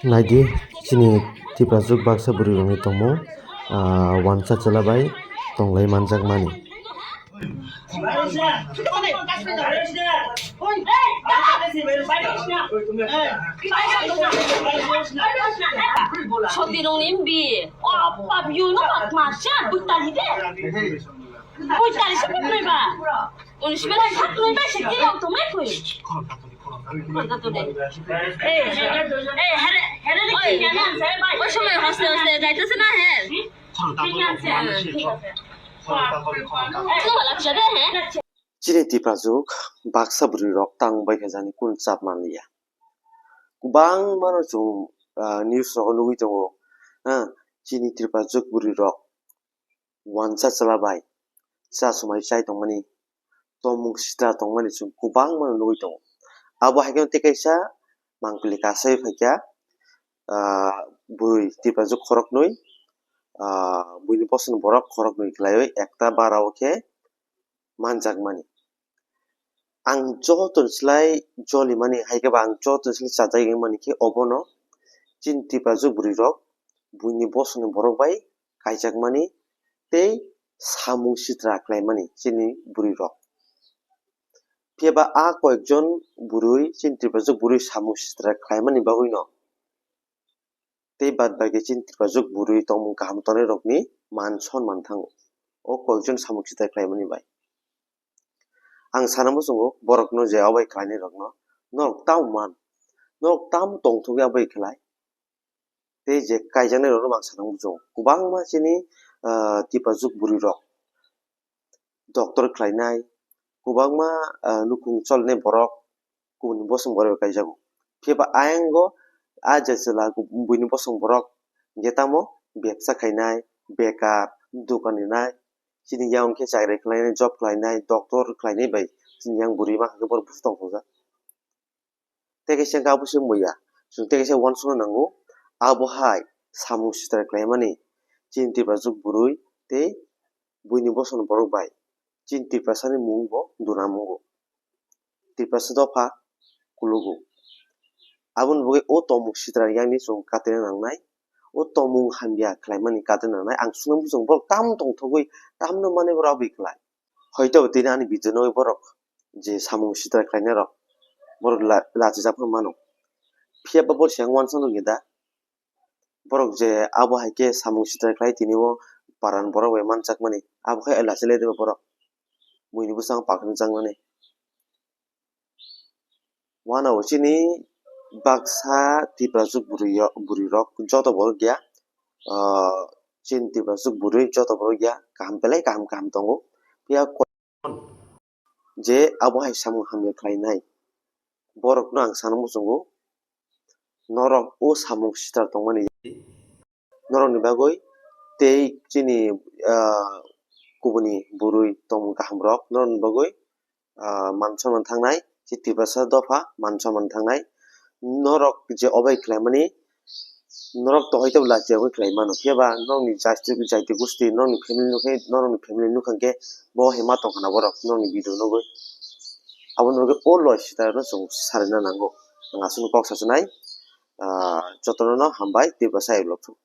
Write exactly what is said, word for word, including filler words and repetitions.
Naidi, chini Tiprajwk baksa bwrwi rokni tongmung, ah, wansa chwla bai tonglai manjakmani. Sotirokni mbi, o pap yunu mak masa, bwtali de. Bwtali se bwtali ba. Unis belai bwtali ba se kiyang to mai koi. Oi, oi, somoi hoste hoste jaitose na he. Chini Tiprajwk baksa bwrwi rok tang bai khe jani kun chap manliya. Kwbangma no chwng, ah, news rogo nugwi tongo, ah, chini Tiprajwk bwrwi rok wansa chwla bai cha swmai chai tongmani, tongmung sitra tongmani chwng kwbangma no nugwi tongo. Abo hai khe tei kaisa mangpili kasai phaikha, ah, bwrwi Tiprajwk khoroknwi, ah, buini bosongni borok khoroknwi khlaiwi ekta bara o khe manjakmani. Ang joto ni slai jolimani hai khe ba ang joto ni slai chajak wngmani khe obono chini Tiprajwk bwrwi rok buini bosongni borok bai kaijakmani tei samung sitra khlaimani chini bwrwi rok. Phiya ba a koyekjon bwrwi chini Tiprajwk bwrwi samung sitra khlaimani bagwi no tei bad bai khe chini Tiprajwk bwrwi tongmung kaham tongnai rokni man sonman thango o koyekjon samung sitra khlaimani bai. Ang sana muchungo borokno je abai khlainai rokno, norok tamo man, norok tamo tongthogwi abai khlai? Tei je kaijaknai rokno ang sana muchungo, kwbangma chini, ah, Tiprajwk bwrwi rok doctor khlainai, kwbangma, ah, nukhung cholnai borok kubuni bosong borok bai kaijago. Phiya ba ayang o a je chwla buini bosong borok hwnkhe tamo bebsa khainai, bekar, dokan rinai, chini yang khe chakri khlainai, job khlainai, doctor khlainai bai chini yang bwrwi ma hwnkhe borok busu tongthokjak. Tei kaisa hwnkhe abo se wngya, chwng tei kaisa uansukna nango, abo hai samung sitra khlaimani chini Tiprajwk bwrwi tei buini bosongni borok bai chini Tiprasani mung bo duna mungo. Tiprasa dopha kulugo. Aboni bagwi o tongmung sitra ni yang ni chwng katina nangnai, o tongmung hamya khlaimani katina nangnai. Ang swngna muchung borok tam tongthogwi tamno manwi borok aboni khlai. Hoito tini ani video nugwi borok je samung sitra khlainai rok borok la-, lachijak phano mano. Phiya ba borok se ang uansukna nangya da? Borok je abo hai khe samung sitra khlai tini o paran borok bai manjakmani, abo khe lachilai rw borok buini bwskango paknwjakmani. Uanao chini baksa Tiprajwk bwrwi rok, bwrwi rok joto borok ya, ah, chini Tiprajwk bwrwi joto borok ya kaham belai kaham kaham tongo. Phiya je abo hai samung hamya khlainai borokno ang sana muchungo, norok o samung sitra tongmani norokni bagwi tei chini, ah, kubuni bwrwi tongmung kaham rok norokni bagwi, ah, man sonman thangnai, chini Tiprasa dopha man sonman thangnai. Norok je obai khlaimani, norok tohoi tei lachi rogwi khlai mano, phiya ba norokni jati, jati gusti, norokni family nukhe, norokni family nukha khe bo hai ma tongkha na borok norokni video nugwi. Aboni bagwi o loi sitra no chwng sarina nango. Ang aswkno kok sasinai, ah, jotono no hambai, Tiprasa I love you.